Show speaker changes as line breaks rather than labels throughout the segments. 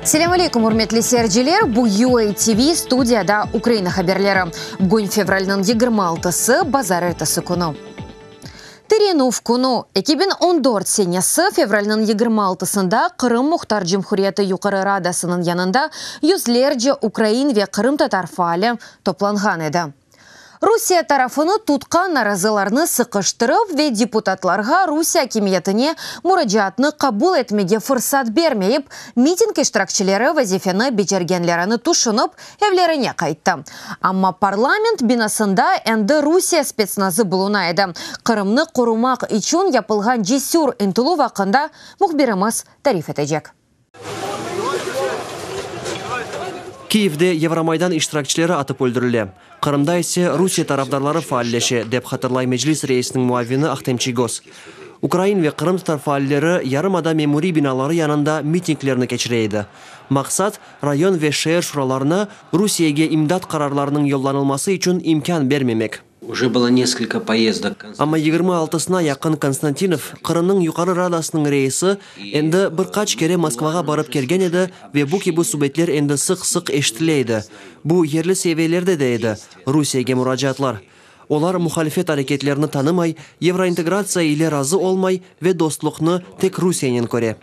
Selâm aleyküm, ürmetli seyirciler! Bu UA TV, studiyada Ukraina haberleri. Bugün fevralniñ 26-sı, bazarertesi künü. Tirenüv künü, 2014 senesi fevralniñ 26-sında Qırım Muhtar Cumhuriyeti Yuqarı Radasınıñ yanında yüzlerce ukrain ve qırımtatar faali toplanğan edi. Rusiye tarafını tutqan narazılarnı sıqıştırıp ve deputatlarğa Rusiye akimiyetine muracaatnı qabul etmege fırsat bermeyip, miting iştirakçileri vazifeni becergenlerini tüşünip, evlerine qayttı. Amma parlament binasında endi Rusiye spetsnazı buluna edi. Qırımnı qorumaq içün yapılğan cesür ıntıluv aqqında mühbirimiz tarif etecek.
Kiyevde Yevromaydan iştirakçileri atıp öldürile, Qırımda ise Rusiye tarafdarları faalleşe, dep hatırlay Meclis reisiniñ muavini Ahtem Çiygoz. Ukrain ve qırımtatar faalleri yarımada memuriy binaları yanında mitinglerni keçire edi. Maqsat, rayon ve şeer şuralarına Rusiyege imdat qararlarınıñ yollanılması içün imkân bermemek.
Uje bylo neskolko poyezdok.
Amma 26-sına yaqın Konstantinov, Qırımnıñ Yuqarı Radasınıñ reisi, endi bir qaç kere Moskvağa barıp kelgen edi ve bu kibi subetler endi sıq-sıq eşitile edi. Bu yerli seviyelerde de edi, Rusiyege muracaatlar. Olar muhalifet areketlerini tanımay, yevrointegratsiya ile razı olmay ve dostluqnı tek Rusiyenen köre.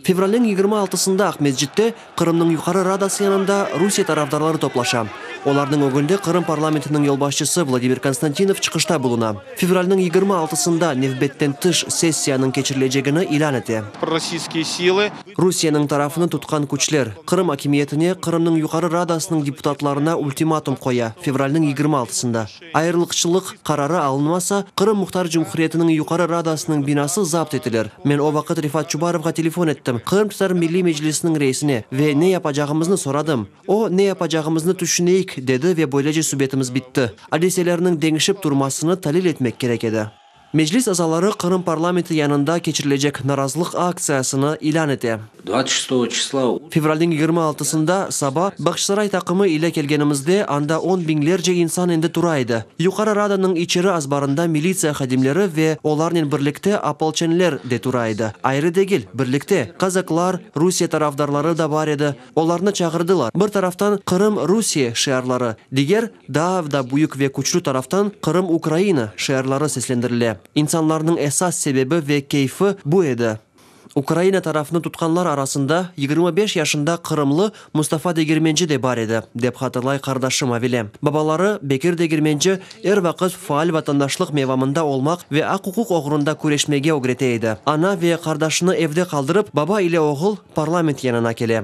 Fevralniñ 26-sında Aqmescitte Qırımnıñ Yuqarı Radası yanında Rusiye tarafdarları toplaşa. Olarnıñ ögünde Qırım parlamentiniñ yolbaşçısı Vladimir Konstantinov çıqışta buluna. Fevralniñ 26-sında nevbetten tış sessiyanıñ keçirilecegini ilân ete.
Prorossiyskiye silı.
Rusiyeniñ tarafını tutqan küçler, Qırım akimiyetine Qırımnıñ Yuqarı Radasınıñ deputatlarına ultimatum qoya, fevralniñ 26-sında. Ayırılıqçılıq qararı alınmasa, Qırım Muhtar Cumhuriyetiniñ Yuqarı Radasınıñ binası zapt etilir. Men o vaqıt Refat Çubarovğa telefon ettim, Qırımtatar Milliy Meclisiniñ reisine, ve ne yapacağımıznı soradım. O, ne yapacağımıznı tüşüneyik, dedi ve böylece subetimiz bitti. Adiselerniñ deñişip turmasını talil etmek kerek edi. Meclis azaları Qırım parlamenti yanında keçirilecek narazılıq aktsiyasını ilân ete.
Dvadtsat şestogo çisla.
Fevralniñ 26-sında saba Bağçasaray taqımı ile kelgenimizde anda on biñlerce insan endi tura edi. Yuqarı Radanıñ içeri azbarında militsiya hadimleri ve olarnen birlikte opolçenler de tura edi. Ayrı degil, birlikte. Kazaklar, Rusiye tarafdarları da bar edi. Olarnı çağırdılar. Bir taraftan Qırım, Rusiye şiarları, diger, daa da büyük ve küçlü taraftan Qırım, Ukraina şiarları seslendirile. İnsanlarnıñ esas sebebi ve keyfi bu edi. Ukraina tarafını tutqanlar arasında 25 yaşında qırımlı Mustafa Degermenci de bar edi, dep hatırlay qardaşı Mavile. Babaları, Bekir Degermenci, er vaqıt faal vatandaşlıq mevamında olmaq ve aq-uquq oğrunda küreşmege ögrete edi. Ana ve qardaşını evde qaldırıp, baba ile oğul parlament yanına kele.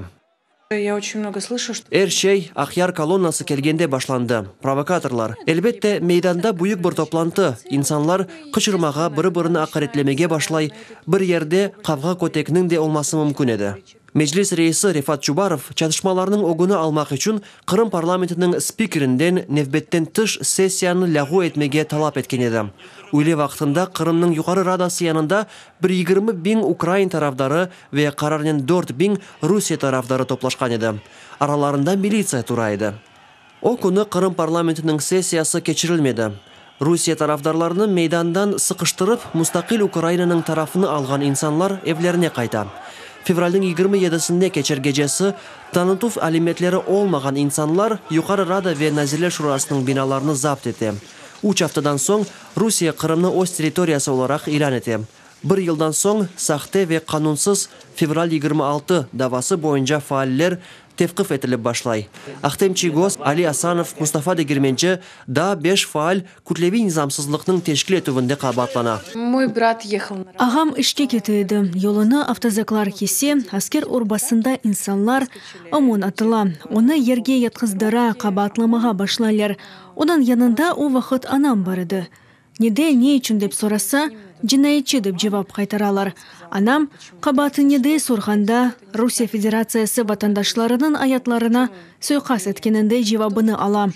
Er şey Aqyar kolonnası kelgende başlandı. Provokatorlar. Elbette, meydanda büyük bir toplantı, insanlar qıçırmağa, biri-birini aqaretlemege başlay, bir yerde qavğa-kötekniñ de olması mümkün edi. Meclis reisi Refat Çubarov çatışmalarnıñ ögüni almaq içün Qırım parlamentiniñ spikerinden nevbetten tış sessiyanı lâğu etmege talap etken edi. Üyle vaqtında Qırımnıñ Yuqarı Radası yanında bir 20 biñ ukrain tarafdarı ve qararnen 4000 Rusiye tarafdarı toplaşqan edi. Aralarında militsiya tura edi. O künü Qırım parlamentiniñ sessiyası keçirilmedi. Rusiye tarafdarlarını meydandan sıqıştırıp, mustaqil Ukrainanıñ tarafını alğan insanlar evlerine qayta. Fevralniñ 27-sinde keçer gecesi tanıtuv alâmetleri olmağan insanlar Yuqarı Rada ve Nazirler Şurasınıñ binalarını zapt ete. Üç aftadan soñ Rusiye Qırımnı öz territoriyası olaraq ilân ete. Bir yıldan soñ sahte ve qanunsız Fevral 26 davası boyunca faaller tevqif etilip başlay. Ahtem Çiygoz, Ali Asanov, Mustafa Degermenci, daa beş faal kütleviy nizamsızlıqnıñ teşkil etüvinde qabaatlana.
Moy brat ehal na
Ağam işke kete edi. Yolunı avtozaklar kese, asker urbasında insanlar, OMON atıla. Onı yerge yatqızdıra, qabaatlamağa başlaylar. Onıñ yanında o vaqıt anam bar edi. Nede, ne içün dep sorasa, cinayetçi dep cevap qaytaralar. Anam, qabaatı nede sorğanda, Rusiye Federatsiyası vatandaşlarınıñ ayatlarına suiqast etkeninde cevabını ala.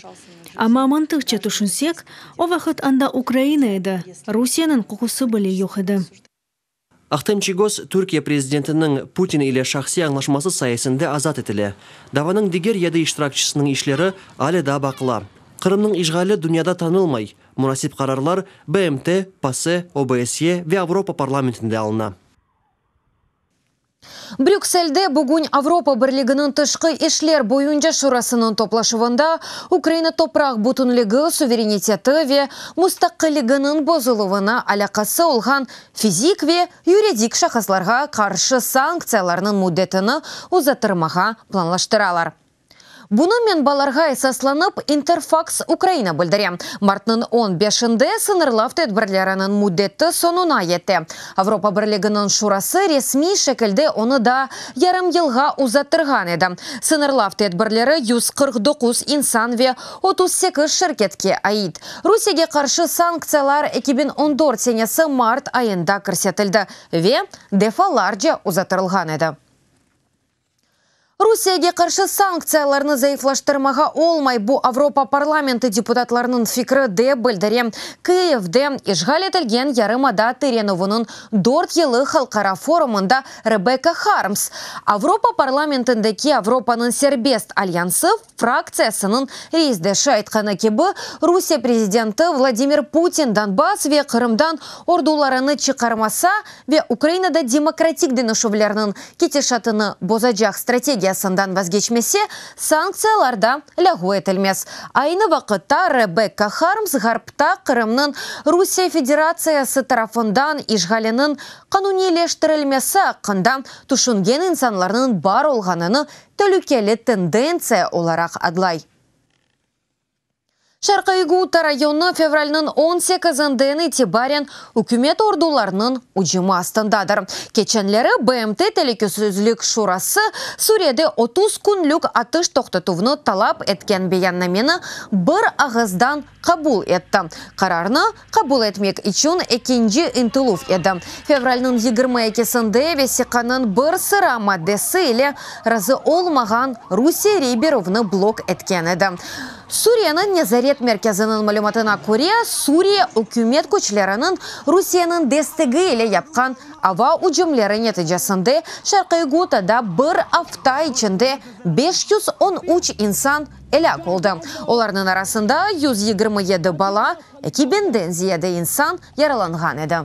Amma mantıqça tüşünsek, o vaqıt anda Ukraina edi, Rusiyeniñ qoqusı bile yoq edi.
Ahtem Çiygoz Türkiye prezidentiniñ Putin ile şahsiy añlaşması sayesinde azat etile. Davanıñ diger yedi iştirakçisiniñ işleri ale daa baqıla. Qırımnıñ işğali dünyada tanılmay. Munasip qararlar BMT, PASE, OBSYE ve Avropa parlamentinde alına.
Brükselde bugün Avropa Birliginiñ tışqı işler boyunca şurasınıñ toplaşuvında Ukraina topraq bütünligi, suvereniteti ve mustaqilliginiñ bozuluvına alâqası olğan fizik ve yuridik şahıslarğa qarşı sanktsiyalarnıñ müddetini uzattırmağa planlaştıralar. Bunı menbalarğa esaslanıp İnterfaks-Ukraina bildire. Martnıñ on beşinde sıñırlav tedbirleriniñ müddeti soñuna yete. Avropa Birliginiñ Şurası resmiy şekilde onı daa yarım yılğa uzattırğan edi. Sıñırlav tedbirleri 149 insan ve 38 şirketke ait. Rusiyege qarşı sanktsiyalar 2014 senesi mart ayında kirsetildi ve defalarca uzattırılğan edi. Rusiyege qarşı sanktsiyalarnı zayıflaştırmağa olmay, bu Avropa parlamenti deputatlarınıñ fikri, dep bildire Kıyivde işğal etilgen yarımada tirenüviniñ dört yıllıq halqara forumında Rebekka Harms, Avropa parlamentindeki Avropanıñ serbest alyansı fraktsiyasınıñ reisdeşi aytqanı kibi, Rusiye prezidenti Vladimir Putin Donbass ve Qırımdan ordularını çıqarmasa ve Ukrainada demokratik deñişüvlerniñ ketişatını bozacaq strategiyasından vazgeçmese, sanktsiyalar da lâğu etilmez. Aynı vaqıtta Rebekka Harms Ğarpta Qırımnıñ Rusiye Federatsiyası tarafından işğaliniñ qanuniyleştirilmesi aqqında tüşüngen insanlarnıñ bar olğanını telükeli tendentsiya olaraq adlay. Şarqiy Ğuta rayonı fevralniñ on sekizinden itibaren ükümet ordularınıñ ücümi astındadır. Keçenleri BMT Telükesizlik Şurası Suriyede 30 künlük atış toqtatuvnı talap etken beyannameni bir ağızdan qabul etti. Qararnı qabul etmek içün ekinci ıntıluv edi. Fevralniñ 22-sinde vesiqanıñ bir sıra maddesi ile razı olmağan Rusiye rey berüvni blok etken edi. Suriyeniñ nezaret merkeziniñ malümatına köre, Suriye ükümet küçleriniñ Rusiyeniñ destegi ile yapqan ava ücümleri neticesinde Şarqiy Ğutada bir afta içinde 513 insan elâk oldı. Olarnıñ arasında 127 bala, eki biñden ziyade insan yaralanğan edi.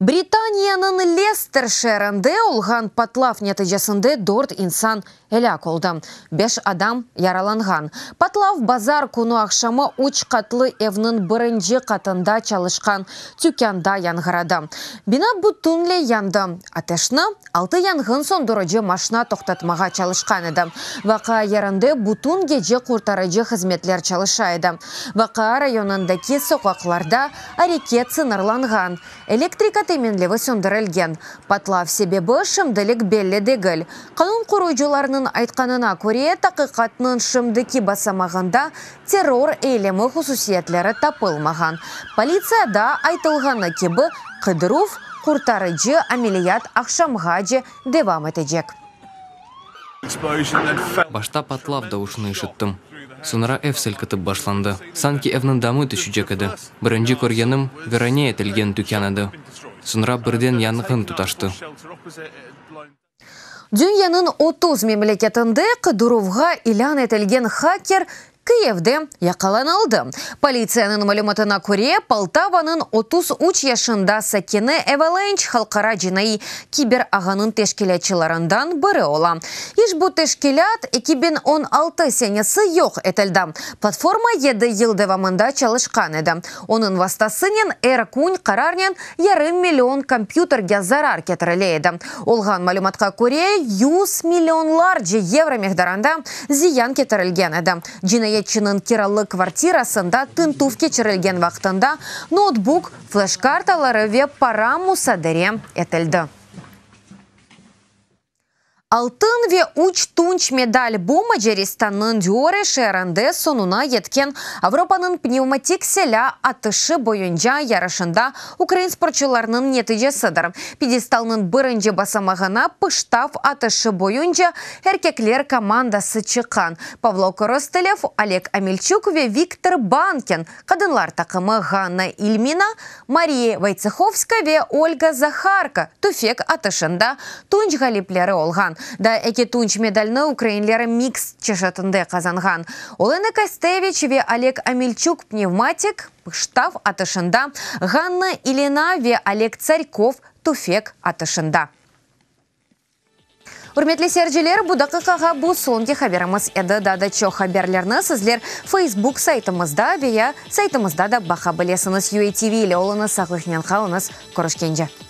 Britaniyanıñ Lester şeerinde olğan patlav neticesinde dört insan elâk oldı, beş adam yaralanğan. Patlav bazar künü aqşamı üç qatlı evniñ birinci qatında çalışqan tükânda yañğıradı. Bina bütünley yandı. Ateşni altı yanğın söndürici maşna toqtatmağa çalışqan edi. Vaqia yerinde bütün gece qurtarıcı hızmetler çalışa edi. Vaqia rayonındaki soqaqlarda areket sıñırlanğan, elektrika teminlevi söndürilgen. Patlav sebebi şimdilik belli degil. Qanun qoruyıcılarnıñ aytqanına köre, taqiqatnıñ şimdiki basamağında terror eylemi hususiyetleri tapılmağan. Politsiyada aytılğanı kibi, qıdıruv, qurtarıcı ameliyat aqşamğace devam etecek.
Başta patlav davuşını işittim. Soñra ev silkitip başlandı. Sanki evniñ damı tüşecek edi. Birinci körgenim, virane etilgen tükân edi. Soñra birden yanğın tutaştı.
Dünyanıñ 30 memleketinde qıdıruvğa ilân etilgen haker Kıyivde yaqalanıldı. Politsiyanıñ malümatına köre, Poltavanıñ 33 yaşında sakini Avalanche halqara cinaiy kiber ağınıñ teşkilâtçılarından biri ola. İşbu teşkilât 2016 senesi yoq etildi. Platforma yedi yıl devamında çalışqan edi. Onıñ vastasınen er kün qararnen yarım million kompyuterge zarar ketirile edi. Olğan malümatqa köre, yüz millionlarca yevro miqdarında ziyan ketirilgen edi. Cinayetçiniñ kiralı kvartirasında tintüv keçirilgen vaqtında noutbuk, fleş-kartaları ve para musadere etildi. Altın ve üç tunç medal bu Macaristannıñ Gyore şeerinde soñuna yetken Avropanıñ pnevmatik silâ atışı boyunca yarışında ukrain sportçularınıñ neticesidir. Pyedestalnıñ birinci basamağına pıştav atışı boyunca erkekler komandası çıqqan Pavlo Korostelev, Oleg Omelçuk ve Viktor Bankin, qadınlar taqımı Ğanna İlmina, Mariya Voytsehovska ve Olga Zaharko tüfek atışında tunç ğalipleri olğan. Daa eki tunç medalni ukrainler mikst çeşitinde qazanğan. Olena Kösteviç ve Oleg Omelçuk pnevmatik pıştav atışında, Ğanna İlina ve Oleg Tsarkov tüfek atışında. Ürmetli seyirciler, bu daqiqağa bu soñki haberimiz edi. Daa da çoq haberlerni sizler Facebook saytımızda ve ya saytımızda da baqa bilesiñiz. UATV ile oluñız, sağlıqnen qalıñız, körüşkence.